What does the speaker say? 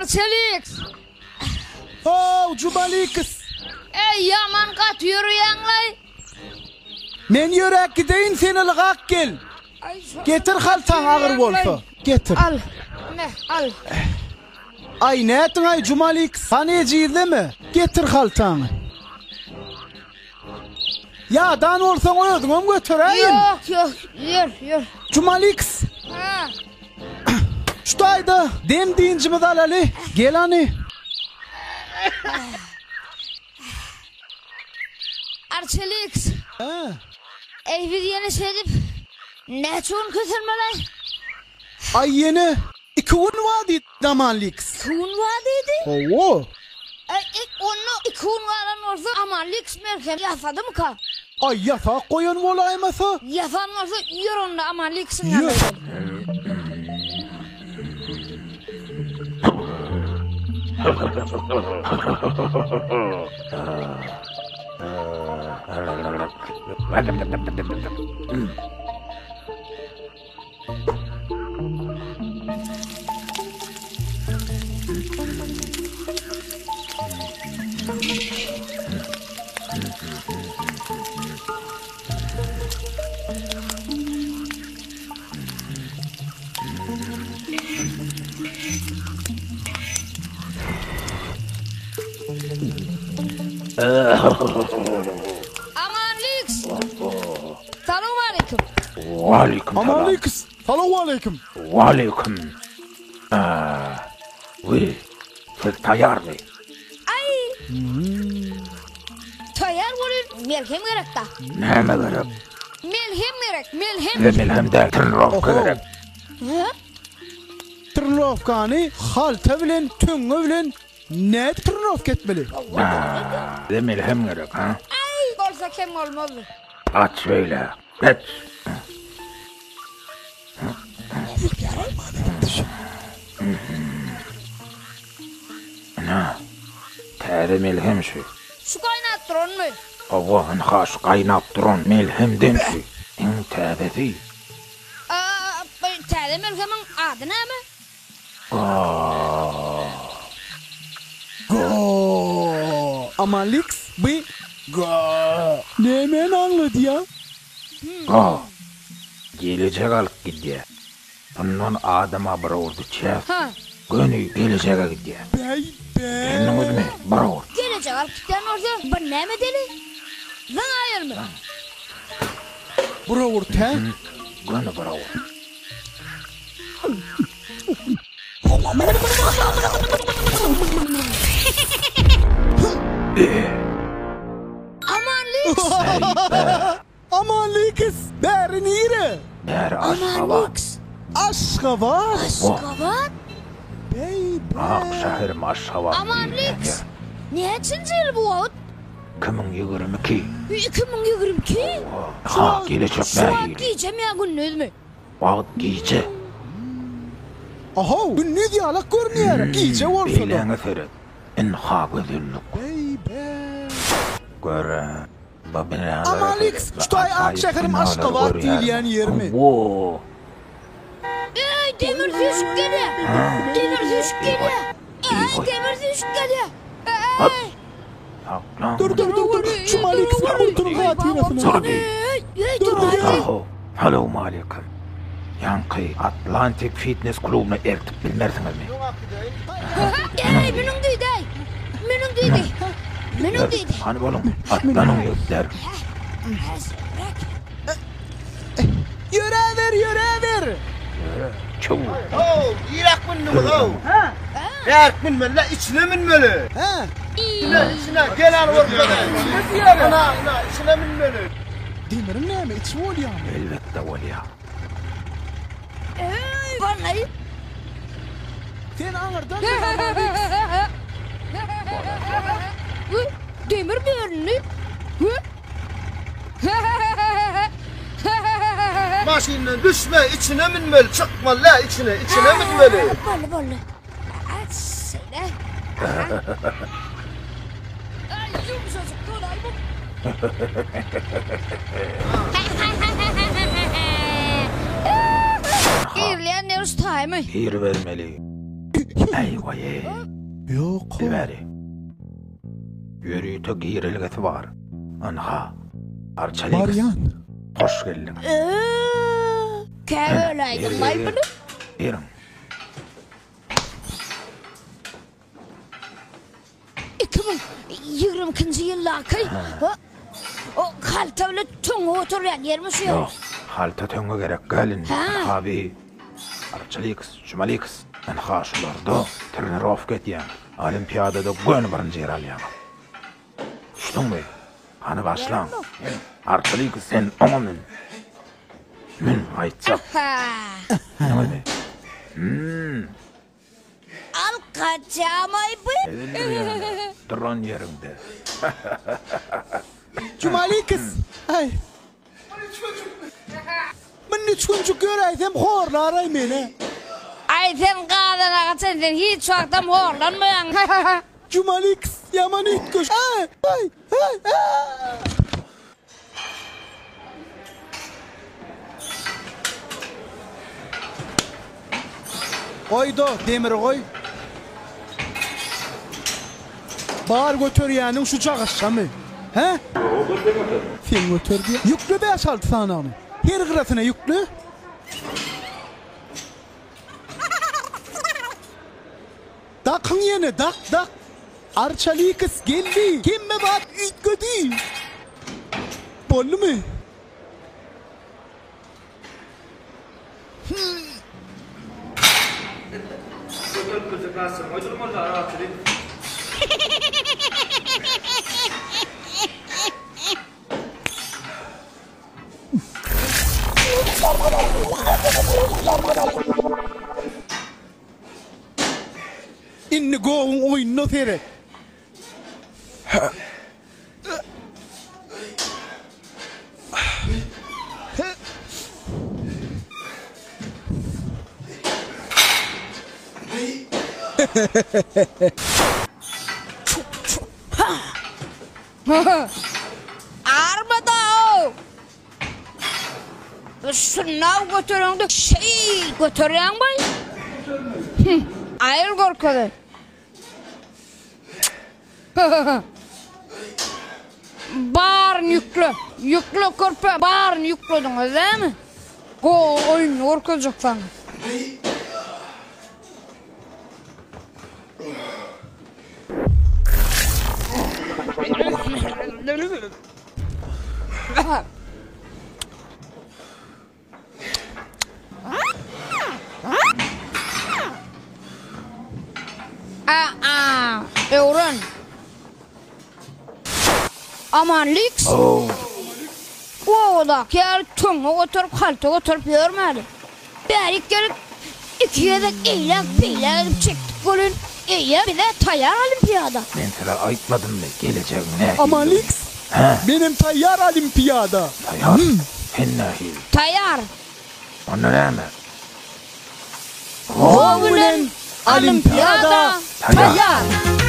Arçeliks! How, Jumaliks! Eý, ýaman gaty ýöreýäň-laý! Men ýöräp gideýin, sen ylgap gel. Getir haltaň agyr bolsa. Getir. Al, me, al. Aý, nätdiň-aý, Jumaliks? Hany ejizleme. Getir haltaňy. Ýadan bolsaň özüňem göteräýin. Ýok, ýok, ýör, ýör. Jumaliks! Hä. Şu taýda dem dynjymyzy alaly. Gel hany. Arçeliks. Hä. Eý, biz ýene şeýdip näçe gün kösenmeli? Aý, ýene Iki gün bar diýdi Amanliks. Iki gün bar diýdi? Hawa. Äý, onda iki gün galan bolsa Amanliks melhem ýasadymyka? Aý, ýasap goýan bolaýmasa? Ýasan bolsa ýör onda Amanliksiň ýanyna Ýör. gidelim. Aman Lüks! Salowmaleýkim. Waleýkim salam. Amanliks. Salowmaleýkim. Waleýkim. Wi, siz taýýarmy? Aý. Taýýar bolyn, melhem gerek-da. Näme gerek? Melhem gerek, melhem. Size melhem däl, trnirowka gerek. Hä? Trnirowkany halta bilen, töňňe bilen nädip trnirowka etmeli? Size melhem gerek, ha? Aý, bolsa kem bolmazdy. Aç beýle. Geç. Ine, täze melhem şu. Şu gaýnap duranmy? Hawa, ynha şu gaýnap duran melhemden şu. Iň täzesi. A, täze melhemiň ady näme? Ga. Ga. Amanliks by ga. Nämäni aňladýa? Ga. Gelejek alyp gidýä. Mundan adama bir owurt içýäs. Göni gelejege gidýä. Bäý bä. Geldiňizmi? Bir owurt. Gelejek alyp gidýän bolsa, bir näme edeli? Zyňaýalymy? Bir owurt hä? Göni bir owurt. Amanliks! Amanliks! Bäri nire? Bäri Aşgabat. Amanliks! Aşgabat? Aşgabat? Beý be! Ak şäherim Aşgabat diýilýän Amanliks! ýer. Näçinji ýyl bu wagt? 2022. 2022? Ha, gelejek Şu wagt nähili? gijemi ýa gündizmi? Wagt gije. Ahow, gündiz ýalak görünýär, gije bolsa-da. Beýläňe seret, ynha gözellik. Beý-be. Gör-ä, bu binalara Amanliks, seret, şu taý ak ajaýyp şäherim binalary Aşgabat görýärmiň? diýilýän ýermi? Hawa. Eý, demir süýşüp gelýär! Demir süýşüp gelýär! Eý, demir süýşüp gelýär! Eý! Saklan. Dur dur dur dur. Şu Maliks murtunyň hatyrasyna. Dur dur. Aho, salowmaleýkim. Ýaňky Atlantik fitnes klubyna eltip bilmersiňizmi? Eý, münüň diýdi, eý. Münüň diýdi. Münüň diýdi. Hany boluň, atlanyň ýigitler. Ýöräber, ýöräber. Ýöre, çöw. How, niräk mündüňiz-ow? Bärik münmeli-dä, içine münmeli. Hä? Içine, içine, gel al görkezäýin. Içine diýýär. Ynha, ynha, içine münmeli. Demiriň näme, içi bolýamy? Elbetde bolýar. Eý, barlaý. Sen aňyrdan gel, Amanix. Demir bölündi. Maşyndan düşme, içine münmeli, çykmaly däl içine, içine münmeli. Boldy, boldy. Aç, şeýle. Aý, ýumşajyk bolaý bu. Girilýän ýer şu taýmy? Giribermeli. Äý, waý-eý. Ýok. Gel bäri. Ýörite girelgesi bar. Ynha, Arçalyks. Barýan. Hoş geldiň. Kä öläýdim-aý muny. Giriň. 2022-nji ýyldaky o halta bilen töňňe oturýan ýermi şu ýer? Ýok, halta töňňe gerek däl indi. Ynha bi Arçalyks, Jumalyks, ynha şularda trenirowka edýäň. Olimpiadada göni birinji ýer alýaňyz. Düşdüňmi? Hany başlaň. Arçalyks sen oňa mün. Mün, aýtjak. Näme? Hmm. Al gaçýamaý bu. Öldürýän-ä, duran ýeriňde. Jumalikis, aý. Munda üç günjük ýöräýsem horlar-aý meni. Aý sen gazana gaçan sen hiç wagtam horlanmaýaň. Jumalikis, ýaman üýtgeş. Aý, aý, aý, aý. Goý-da, demiri goý. Bar göterýäniň şu jagaşşamy? Hä? Sen göter diýýän. Ýükle bäş-alty sanagyny. Her gyrasyna ýükle. Dakyň ýene, dak, dak. Arçalikis geldi, hemme zat üýtgedi. Boldumy? Indi gowyň oýnuna seret. Armada-ow! Şundag götereňde şeý göterýäňmi? Hüm, aýyl görkezi. Baryny ýükle. Ýükle körpe, baryny ýüklediňiz dämi? Gowy oýnuny görkezjek saňa. Öwren. Aman Liks. Obadaky ýaly töňňe göterip, halta göterip ýörmäli. Bärik gelip, iki gezek eýläk-beýläk edip çekdik welin, eýýäm biz-ä taýýar olimpiada. Men size aýtmadymmy, gelejegiň nähili? Amanix, Hä? Menem taýýar olimpiada. Taýýar? Sen nähili? Taýýar. Onda näme? Gol bilen olimpiada taýýar!